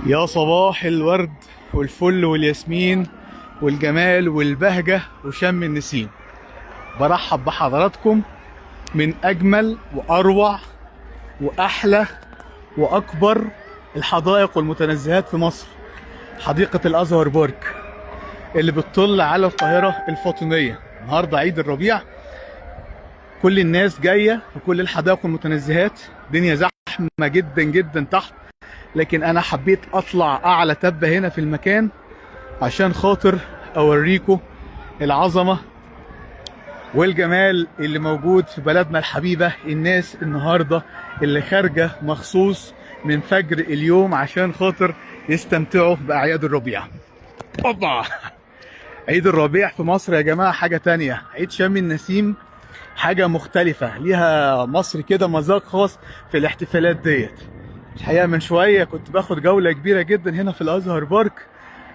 يا صباح الورد والفل والياسمين والجمال والبهجة وشم النسيم. برحب بحضراتكم من أجمل وأروع وأحلى وأكبر الحدائق والمتنزهات في مصر، حديقة الأزهر بارك اللي بتطل على القاهرة الفاطمية. النهاردة عيد الربيع، كل الناس جاية في كل الحدائق والمتنزهات، دنيا زحمة جدا جدا تحت، لكن أنا حبيت أطلع أعلى تبة هنا في المكان عشان خاطر أوريكم العظمة والجمال اللي موجود في بلدنا الحبيبة. الناس النهاردة اللي خارجة مخصوص من فجر اليوم عشان خاطر يستمتعوا بأعياد الربيع. أوبا! عيد الربيع في مصر يا جماعة حاجة تانية، عيد شم النسيم حاجة مختلفة، ليها مصر كده مذاق خاص في الاحتفالات ديت. الحقيقة من شوية كنت باخد جولة كبيرة جدا هنا في الأزهر بارك،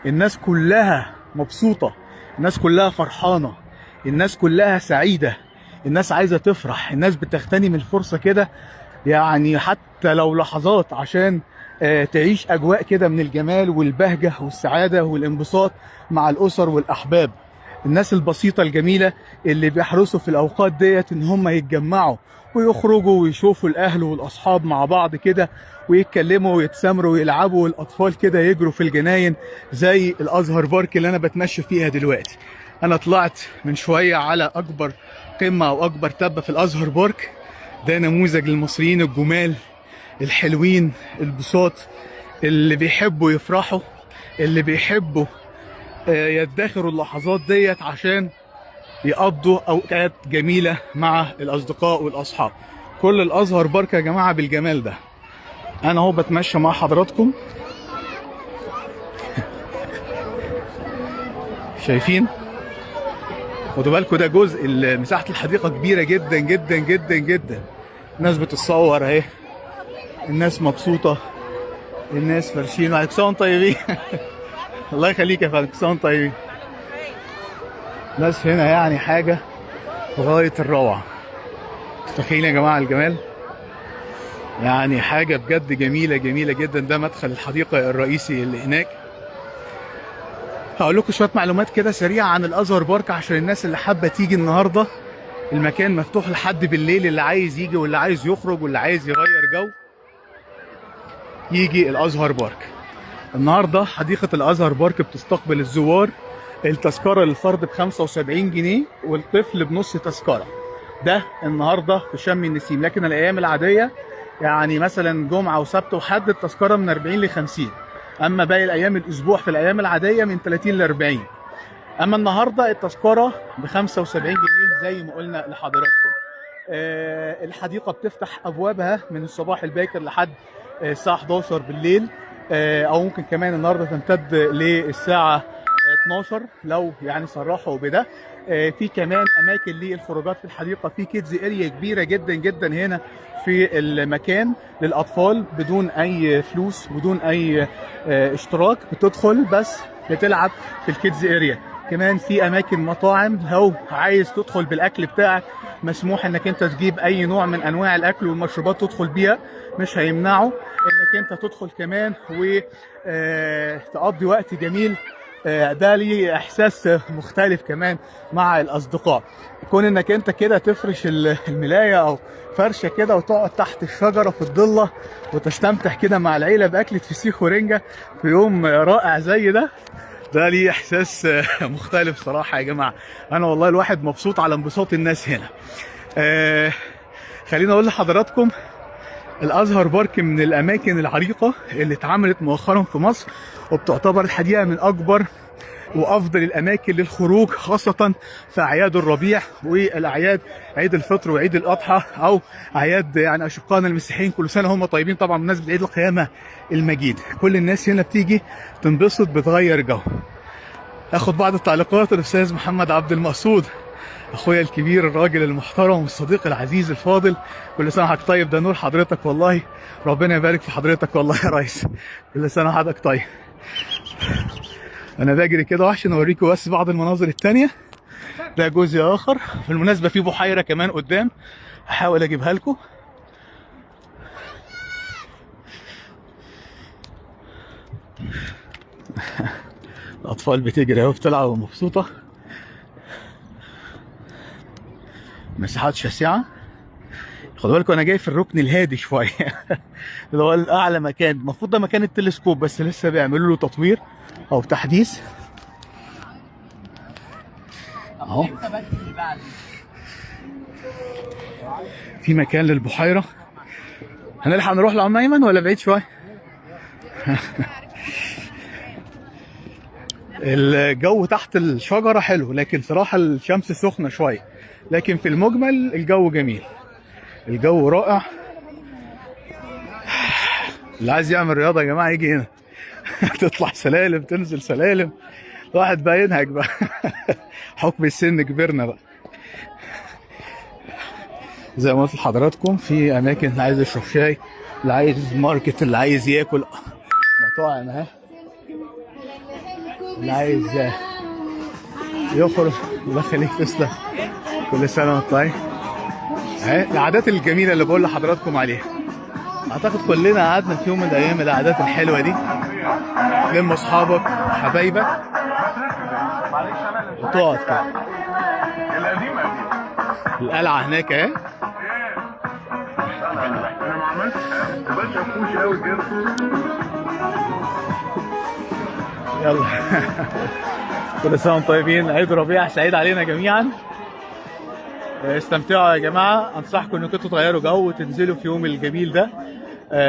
الناس كلها مبسوطة، الناس كلها فرحانة، الناس كلها سعيدة، الناس عايزة تفرح، الناس بتغتنم الفرصة كده، يعني حتى لو لحظات عشان تعيش أجواء كده من الجمال والبهجة والسعادة والانبساط مع الأسر والأحباب. الناس البسيطة الجميلة اللي بيحرصوا في الأوقات ديت إن هم يتجمعوا ويخرجوا ويشوفوا الأهل والأصحاب مع بعض كده، ويتكلموا ويتسامروا ويلعبوا، والأطفال كده يجروا في الجناين زي الأزهر بارك اللي أنا بتمشى فيها دلوقتي. أنا طلعت من شوية على أكبر قمة أو أكبر تبة في الأزهر بارك. ده نموذج للمصريين الجمال الحلوين البساط اللي بيحبوا يفرحوا، اللي بيحبوا يدخروا اللحظات ديت عشان يقضوا اوقات جميلة مع الاصدقاء والاصحاب. كل الازهر بارك يا جماعة بالجمال ده. انا اهو بتمشى مع حضراتكم، شايفين؟ خدوا بالكم ده جزء مساحة الحديقة كبيرة جدا جدا جدا جدا. الناس بتتصور اهي، الناس مبسوطة، الناس فرشين. وعليكم السلام طيبين. الله يخليك يا فندم، كل سنة وانتم طيبين. ناس هنا يعني حاجة في غاية الروعة. متخيلين يا جماعة الجمال؟ يعني حاجة بجد جميلة جميلة جدا. ده مدخل الحديقة الرئيسي اللي هناك. هقول لكم شوية معلومات كده سريعة عن الأزهر بارك عشان الناس اللي حابة تيجي النهاردة. المكان مفتوح لحد بالليل، اللي عايز يجي واللي عايز يخرج واللي عايز يغير جو يجي الأزهر بارك. النهارده حديقة الأزهر بارك بتستقبل الزوار. التذكرة للفرد ب 75 جنيه والطفل بنص تذكرة. ده النهارده في شم النسيم، لكن الأيام العادية يعني مثلا جمعة وسبت وحد التذكرة من 40 ل 50، أما باقي الأيام الأسبوع في الأيام العادية من 30 ل 40. أما النهارده التذكرة ب 75 جنيه زي ما قلنا لحضراتكم. الحديقة بتفتح أبوابها من الصباح الباكر لحد الساعة 11 بالليل، او ممكن كمان النهارده تمتد للساعة 12 لو يعني صرحوا بده. في كمان اماكن للخروجات في الحديقة، في kids area كبيرة جدا جدا هنا في المكان للاطفال بدون اي فلوس، بدون اي اشتراك، بتدخل بس بتلعب في ال kids area. كمان في اماكن مطاعم لو عايز تدخل بالاكل بتاعك مسموح انك انت تجيب اي نوع من انواع الاكل والمشروبات تدخل بيها، مش هيمنعوا انك انت تدخل كمان وتقضي وقت جميل. ده ليه احساس مختلف كمان مع الاصدقاء، كون انك انت كده تفرش الملاية او فرشة كده وتقعد تحت الشجرة في الضلة وتستمتع كده مع العيلة بأكلة فسيخ ورنجة في يوم رائع زي ده. ده ليه احساس مختلف صراحة يا جماعة. انا والله الواحد مبسوط على انبساط الناس هنا. خليني اقول لحضراتكم الازهر بارك من الاماكن العريقة اللي اتعملت مؤخرا في مصر، وبتعتبر الحقيقة من اكبر وافضل الاماكن للخروج، خاصة في اعياد الربيع والاعياد، عيد الفطر وعيد الاضحى، او اعياد يعني اشقائنا المسيحيين، كل سنة هم طيبين طبعا بمناسبة عيد القيامة المجيد. كل الناس هنا بتيجي تنبسط، بتغير جو. اخد بعض التعليقات. الاستاذ محمد عبد المقصود اخويا الكبير، الراجل المحترم والصديق العزيز الفاضل، كل سنة وحضرتك طيب. ده نور حضرتك والله، ربنا يبارك في حضرتك والله يا ريس، كل سنة وحضرتك طيب. انا بجري كده عشان اوريكم بس بعض المناظر التانية. ده جزء اخر بالمناسبة، في بحيرة كمان قدام هحاول اجيبها لكم. الاطفال بتجري اهو، بتلعب ومبسوطة. مساحات شاسعه. خدوا بالكم انا جاي في الركن الهادي شوية اللي هو الاعلى مكان. المفروض ده مكان التلسكوب، بس لسه بيعملوا له تطوير او تحديث اهو. في مكان للبحيره. هنلحق نروح لعم ايمن ولا بعيد شوية؟ الجو تحت الشجرة حلو، لكن صراحة الشمس سخنة شوية، لكن في المجمل الجو جميل، الجو رائع. اللي عايز يعمل رياضة يا جماعة يجي هنا. تطلع سلالم تنزل سلالم، الواحد بقى ينهج بقى. حكم السن كبرنا بقى. زي ما قلت لحضراتكم في اماكن، اللي عايز يشرب شاي، اللي عايز ماركت، اللي عايز ياكل، مطاعم اهي، اللي عايز يخرج. الله يخليك، تسلم، كل سنة وانت طيب. اهي العادات الجميلة اللي بقول لحضراتكم عليها. اعتقد كلنا قعدنا في يوم من الايام العادات الحلوة دي. تلم اصحابك وحبايبك وتقعد كده. القلعة هناك اهي. انا ما عملتش ما قوي كده. يلا كل سنة وانتم طيبين، عيد ربيع سعيد علينا جميعا. استمتعوا يا جماعة، انصحكم انكم انتوا تغيروا جو وتنزلوا في يوم الجميل ده،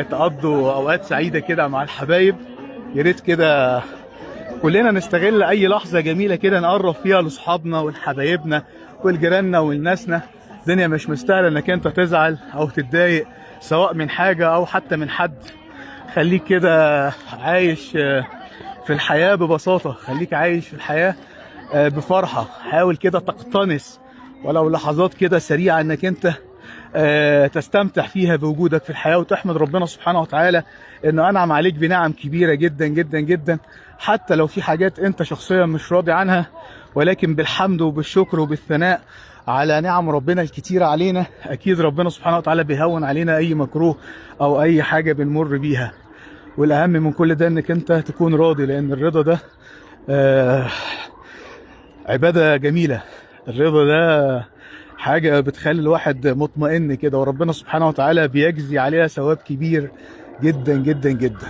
تقضوا اوقات سعيدة كده مع الحبايب. يا ريت كده كلنا نستغل اي لحظة جميلة كده نقرب فيها لاصحابنا ولحبايبنا ولجيراننا ولناسنا. الدنيا مش مستاهلة انك انت تزعل او تتضايق، سواء من حاجة او حتى من حد. خليك كده عايش في الحياة ببساطة، خليك عايش في الحياة بفرحة. حاول كده تقتنص ولو لحظات كده سريعة انك انت تستمتع فيها بوجودك في الحياة، وتحمد ربنا سبحانه وتعالى انه انعم عليك بنعم كبيرة جدا جدا جدا، حتى لو في حاجات انت شخصيا مش راضي عنها، ولكن بالحمد وبالشكر وبالثناء على نعم ربنا الكتيرة علينا، اكيد ربنا سبحانه وتعالى بيهون علينا اي مكروه او اي حاجة بنمر بيها. والاهم من كل ده انك انت تكون راضي، لان الرضا ده عبادة جميلة. الرضا ده حاجة بتخلي الواحد مطمئن كده، وربنا سبحانه وتعالى بيجزي عليها ثواب كبير جدا جدا جدا.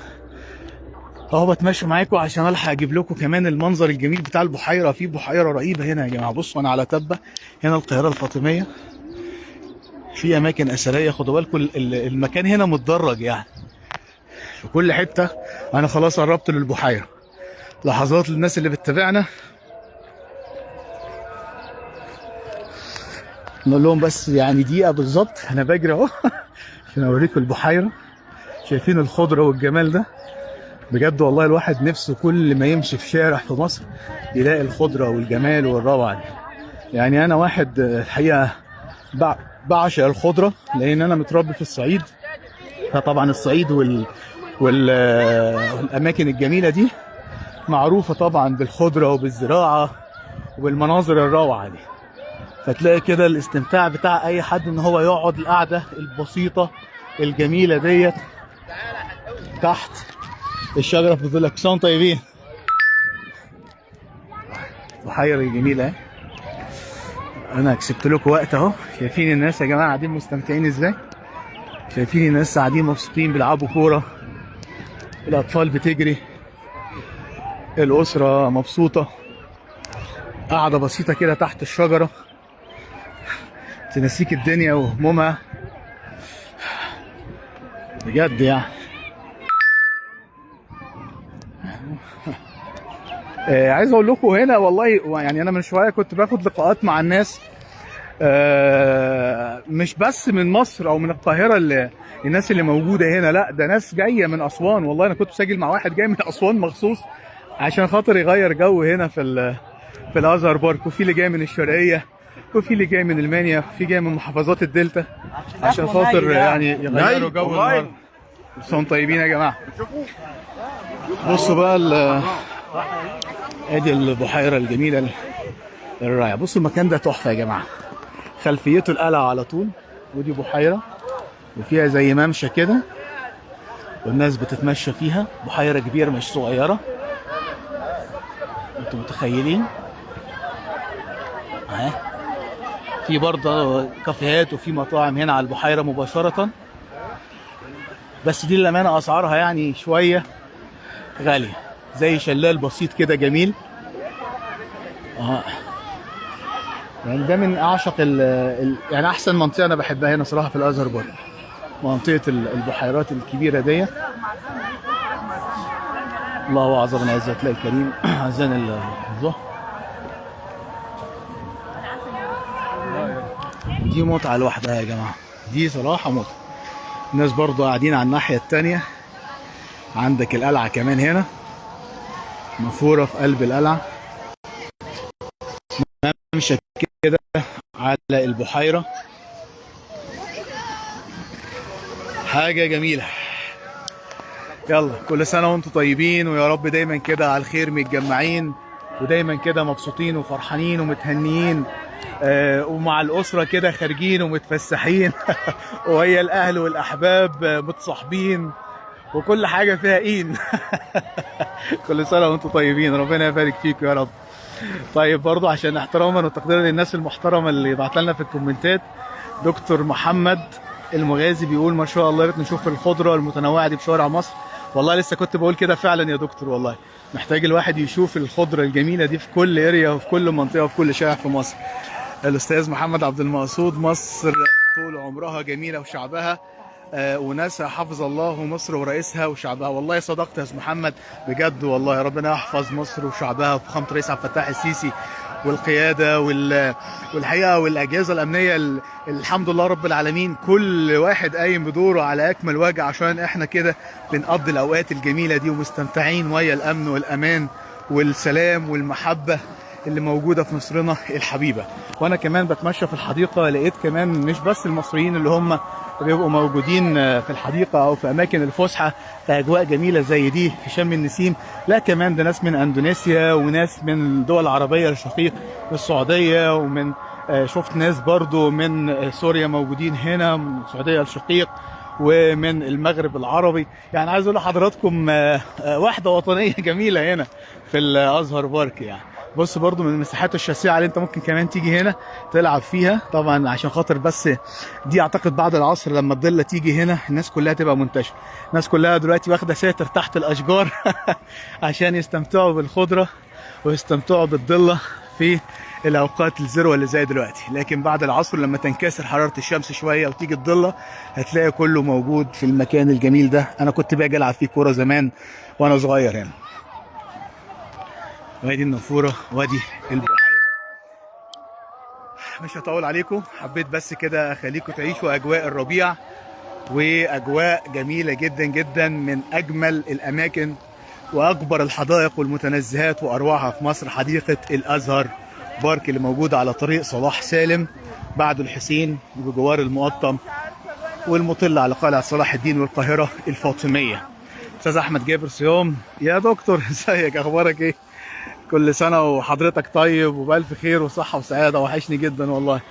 اهو بتمشى معاكم عشان الحق اجيب لكم كمان المنظر الجميل بتاع البحيرة. في بحيرة رهيبة هنا يا جماعة. بصوا انا على تبة هنا، القاهرة الفاطمية، في اماكن اثرية. خدوا بالكم المكان هنا متدرج يعني في كل حتة. انا خلاص قربت للبحيرة. لحظات للناس اللي بتتابعنا نقول لهم بس يعني دقيقة بالظبط، انا بجري اهو عشان اوريكم البحيرة. شايفين الخضرة والجمال ده؟ بجد والله الواحد نفسه كل ما يمشي في شارع في مصر يلاقي الخضرة والجمال والروعة دي. يعني انا واحد الحقيقة بعشق الخضرة، لان انا متربي في الصعيد، فطبعا الصعيد والاماكن الجميلة دي معروفة طبعا بالخضرة وبالزراعة وبالمناظر الروعة دي. فتلاقي كده الاستمتاع بتاع اي حد ان هو يقعد القعدة البسيطة الجميلة ديت تحت الشجرة في ظل. كل طيبين. البحيرة الجميلة اهي. انا كسبت لكم وقت اهو. شايفين الناس يا جماعة قاعدين مستمتعين ازاي؟ شايفين الناس قاعدين مبسوطين بيلعبوا كورة، الاطفال بتجري، الاسرة مبسوطة، قاعدة بسيطة كده تحت الشجرة تنسيك الدنيا وهمومها بجد يعني. عايز اقول لكم هنا والله يعني انا من شوية كنت باخد لقاءات مع الناس، مش بس من مصر او من القاهرة اللي الناس اللي موجودة هنا، لا ده ناس جاية من اسوان. والله انا كنت بسجل مع واحد جاي من اسوان مخصوص عشان خاطر يغير جو هنا في الازهر بارك، وفي اللي جاي من الشرقية، وفي اللي جاي من المنيا، وفي جاي من محافظات الدلتا عشان خاطر يعني يغيروا جو النهارده. بس طيبين يا جماعة. بصوا بقى ادي البحيرة الجميلة الرائعة. بصوا المكان ده تحفة يا جماعة، خلفيته القلعة على طول، ودي بحيرة وفيها زي ممشى كده. والناس بتتمشى فيها. بحيرة كبيرة مش صغيرة، انتوا متخيلين؟ اهي في برضه كافيهات وفي مطاعم هنا على البحيرة مباشرة، بس دي للأمانة أسعارها يعني شوية غالية. زي شلال بسيط كده جميل. يعني ده من أعشق يعني أحسن منطقة أنا بحبها هنا صراحة في الأزهر بارك، منطقة البحيرات الكبيرة دي. الله أعظم من عزة الله الكريم. أذان الظهر. دي متعة لوحدها يا جماعة، دي صراحة متعة. الناس برضو قاعدين على الناحية التانية. عندك القلعة كمان هنا، نافورة في قلب القلعة، ممشى كده على البحيرة، حاجة جميلة. يلا كل سنة وانتم طيبين، ويا رب دايما كده على الخير متجمعين، ودايما كده مبسوطين وفرحانين ومتهنيين، ومع الأسرة كده خارجين ومتفسحين وهي الأهل والأحباب متصاحبين وكل حاجة فيها إين. كل سنة وانتم طيبين، ربنا يبارك فيكم يا رب. طيب برضو عشان احتراما وتقديرا للناس المحترمة اللي بعت لنا في الكومنتات، دكتور محمد المغازي بيقول ما شاء الله يا ريت نشوف الخضرة المتنوعة دي في شوارع مصر. والله لسه كنت بقول كده فعلا يا دكتور، والله محتاج الواحد يشوف الخضرة الجميلة دي في كل area وفي كل منطقة وفي كل شارع في مصر. الأستاذ محمد عبد المقصود، مصر طول عمرها جميلة وشعبها وناسها، حفظ الله مصر ورئيسها وشعبها. والله صدقت يا استاذ محمد بجد، والله ربنا يحفظ مصر وشعبها وفخامة الرئيس عبد الفتاح السيسي والقيادة والحقيقة والأجهزة الأمنية. الحمد لله رب العالمين، كل واحد قايم بدوره على أكمل وجه، عشان احنا كده بنقضي الأوقات الجميلة دي ومستمتعين ويا الأمن والأمان والسلام والمحبة اللي موجودة في مصرنا الحبيبة. وأنا كمان بتمشى في الحديقة لقيت كمان مش بس المصريين اللي هم بيبقوا موجودين في الحديقة أو في أماكن الفسحة في أجواء جميلة زي دي في شم النسيم، لا كمان ده ناس من أندونيسيا وناس من الدول العربية الشقيق السعودية، ومن شفت ناس برضو من سوريا موجودين هنا، من السعودية الشقيق ومن المغرب العربي. يعني عايز أقول لحضراتكم وحدة وطنية جميلة هنا في الأزهر بارك. يعني بص برضو من المساحات الشاسعة اللي انت ممكن كمان تيجي هنا تلعب فيها، طبعا عشان خاطر بس دي اعتقد بعد العصر لما الضلة تيجي هنا الناس كلها تبقى منتشرة. الناس كلها دلوقتي واخدة ساتر تحت الاشجار عشان يستمتعوا بالخضرة ويستمتعوا بالضلة في الاوقات الذروة اللي زي دلوقتي. لكن بعد العصر لما تنكسر حرارة الشمس شوية وتيجي الضلة هتلاقي كله موجود في المكان الجميل ده. انا كنت باجي العب فيه كورة زمان وانا صغير هنا. وادي النافورة وادي البحيرة. مش هطول عليكم، حبيت بس كده اخليكم تعيشوا اجواء الربيع واجواء جميلة جدا جدا من اجمل الاماكن واكبر الحدائق والمتنزهات واروعها في مصر، حديقة الازهر بارك اللي موجودة على طريق صلاح سالم بعد الحسين بجوار المقطم والمطل على قلعة صلاح الدين والقاهرة الفاطمية. استاذ احمد جابر صيام، يا دكتور ازيك، اخبارك ايه؟ كل سنة وحضرتك طيب وبألف خير وصحة وسعادة، وحشني جدا والله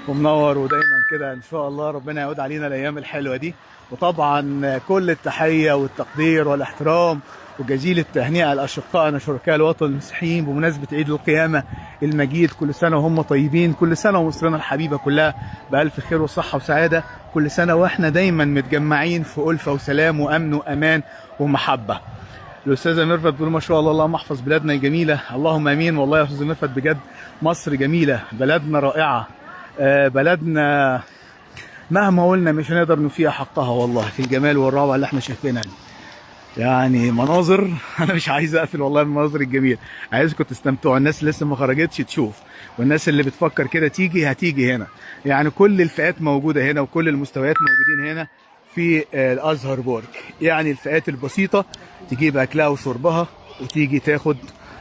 ومنور، ودايما كده ان شاء الله ربنا يعود علينا الايام الحلوة دي. وطبعا كل التحية والتقدير والاحترام وجزيل التهنئة لأشقائنا شركاء الوطن المسيحيين بمناسبة عيد القيامة المجيد. كل سنة وهم طيبين، كل سنة ومصرنا الحبيبة كلها بألف خير وصحة وسعادة، كل سنة واحنا دايما متجمعين في ألفة وسلام وأمن وأمان ومحبة. الأستاذة ميرفت بتقول ما شاء الله اللهم احفظ بلادنا الجميلة، اللهم آمين. والله يا أستاذة ميرفت بجد مصر جميلة، بلدنا رائعة، بلدنا مهما قلنا مش هنقدر نفيها حقها والله في الجمال والروعة اللي احنا شايفينها دي. يعني مناظر انا مش عايز اقفل والله المناظر الجميلة، عايزكم تستمتعوا. الناس اللي لسه ما خرجتش تشوف، والناس اللي بتفكر كده تيجي هتيجي هنا. يعني كل الفئات موجودة هنا وكل المستويات موجودين هنا في الازهر بارك. يعني الفئات البسيطة تجيب اكلها وشربها وتيجي تاخد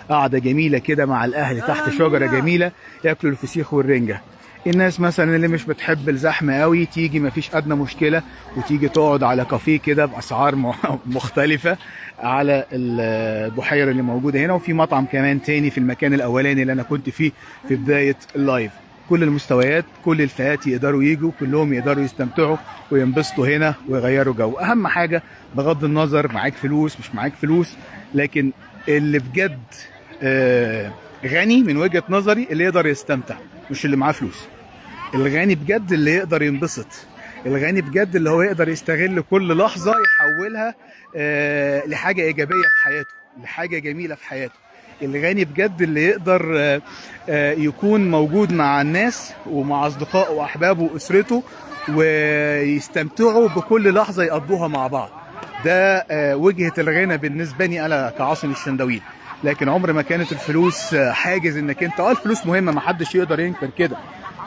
قعدة جميلة كده مع الاهل تحت شجرة جميلة، ياكلوا الفسيخ والرنجه. الناس مثلا اللي مش بتحب الزحمة قوي تيجي مفيش ادنى مشكلة، وتيجي تقعد على كافيه كده باسعار مختلفة على البحيرة اللي موجودة هنا. وفي مطعم كمان تاني في المكان الاولاني اللي انا كنت فيه في بداية ال live. كل المستويات، كل الفئات يقدروا يجوا، كلهم يقدروا يستمتعوا وينبسطوا هنا ويغيروا جو. اهم حاجة بغض النظر معاك فلوس مش معاك فلوس، لكن اللي بجد غني من وجهة نظري اللي يقدر يستمتع، مش اللي معاه فلوس. الغني بجد اللي يقدر ينبسط، الغني بجد اللي هو يقدر يستغل كل لحظة يحولها لحاجة إيجابية في حياته، لحاجة جميلة في حياته. الغني بجد اللي يقدر يكون موجود مع الناس ومع أصدقائه وأحبابه وأسرته ويستمتعوا بكل لحظة يقضوها مع بعض. ده وجهة الغنى بالنسبة لي أنا كعاصم الشندويل. لكن عمر ما كانت الفلوس حاجز انك انت الفلوس مهمة، ما حدش يقدر ينكر كده،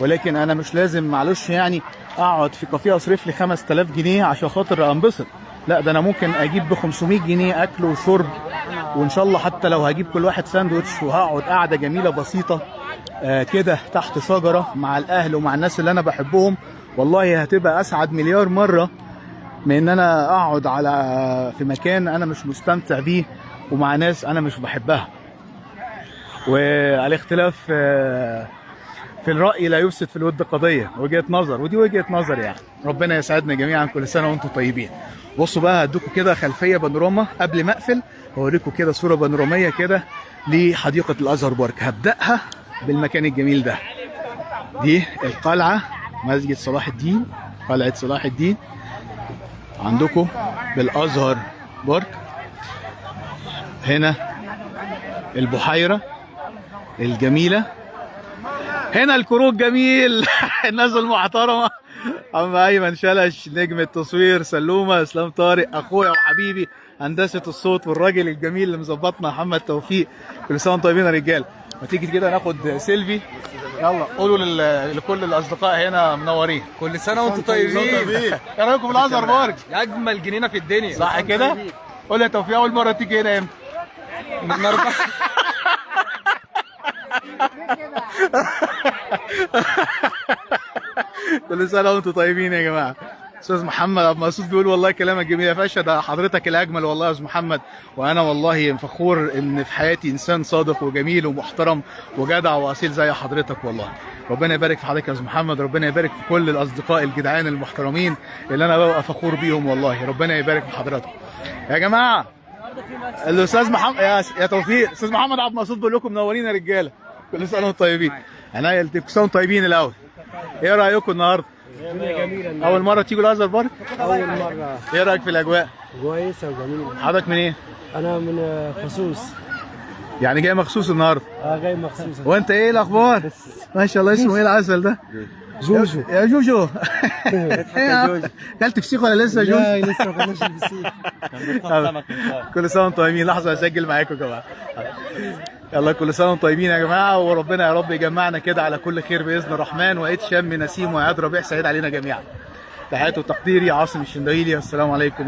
ولكن انا مش لازم معلش يعني اقعد في كافيه اصرف لي 5000 جنيه عشان خاطر انبسط. لا، ده انا ممكن اجيب ب 500 جنيه اكل وشرب، وان شاء الله حتى لو هجيب كل واحد ساندوتش وهقعد قعدة جميلة بسيطة كده تحت شجرة مع الاهل ومع الناس اللي انا بحبهم، والله هتبقى اسعد مليار مرة من ان انا اقعد على في مكان انا مش مستمتع بيه ومع ناس انا مش بحبها. والاختلاف في الرأي لا يفسد في الود قضية، وجهة نظر ودي وجهة نظر يعني. ربنا يسعدنا جميعا، كل سنة وانتم طيبين. بصوا بقى هدوكوا كده خلفية بانوراما قبل ما اقفل، هوريكم كده صورة بانورامية كده لحديقة الأزهر بارك. هبدأها بالمكان الجميل ده، دي القلعة، مسجد صلاح الدين، قلعة صلاح الدين عندكم بالأزهر بارك. هنا البحيرة الجميلة، هنا الكروت جميل الناس المحترمة، عم أيمن شلش نجم التصوير، سلومة، اسلام طارق أخويا وحبيبي، هندسة الصوت، والراجل الجميل اللي مظبطنا محمد توفيق. كل سنة وانتم طيبين يا رجال. ما تيجي كده ناخد سيلفي، يلا قولوا لكل الأصدقاء هنا منورين. كل سنة وانتم طيبين. ايه رأيكم بالأزهر بارك؟ اجمل جنينة في الدنيا، صح كده؟ قول يا توفيق، أول مرة تيجي هنا امتى؟ النهارده. كل سنة وانتم طيبين يا جماعة. استاذ محمد عبد المقصود بيقول والله كلامك جميل يا باشا، ده حضرتك الاجمل والله يا استاذ محمد، وانا والله فخور ان في حياتي انسان صادق وجميل ومحترم وجدع واصيل زي حضرتك والله. ربنا يبارك في حضرتك يا استاذ محمد، ربنا يبارك في كل الاصدقاء الجدعان المحترمين اللي انا ببقى فخور بيهم والله، ربنا يبارك في حضراتكم يا جماعة. الاستاذ محمد يا توفيق، استاذ محمد عبد المقصود بيقول لكم منورين يا رجاله، كل سنة وانتم طيبين. انا كل سنة وانتم طيبين. الاول ايه رايكم النهارده؟ الدنيا جميلة. اول مرة تيجوا الازهر بارك؟ اول مرة. ايه رايك في الاجواء؟ كويسة وجميلة. حضرتك من ايه؟ انا من خصوص. يعني جاي مخصوص النهارده؟ اه جاي مخصوص. وانت ايه الاخبار؟ ما شاء الله، اسمه ايه العسل ده؟ جوجو. يا جوجو. اكلت فسيخ ولا لسه يا جوجو؟ لا لسه ما كناش الفسيخ. كل سنة وانتم طيبين. لحظة اسجل معاكم يا جماعة. يلا كل سنة وانتم طيبين يا جماعة، وربنا يا رب يجمعنا كده على كل خير باذن الرحمن، وعيد شم نسيم وعيد ربيع سعيد علينا جميعا. تحياتي وتقديري، عاصم الشندويلي، والسلام عليكم.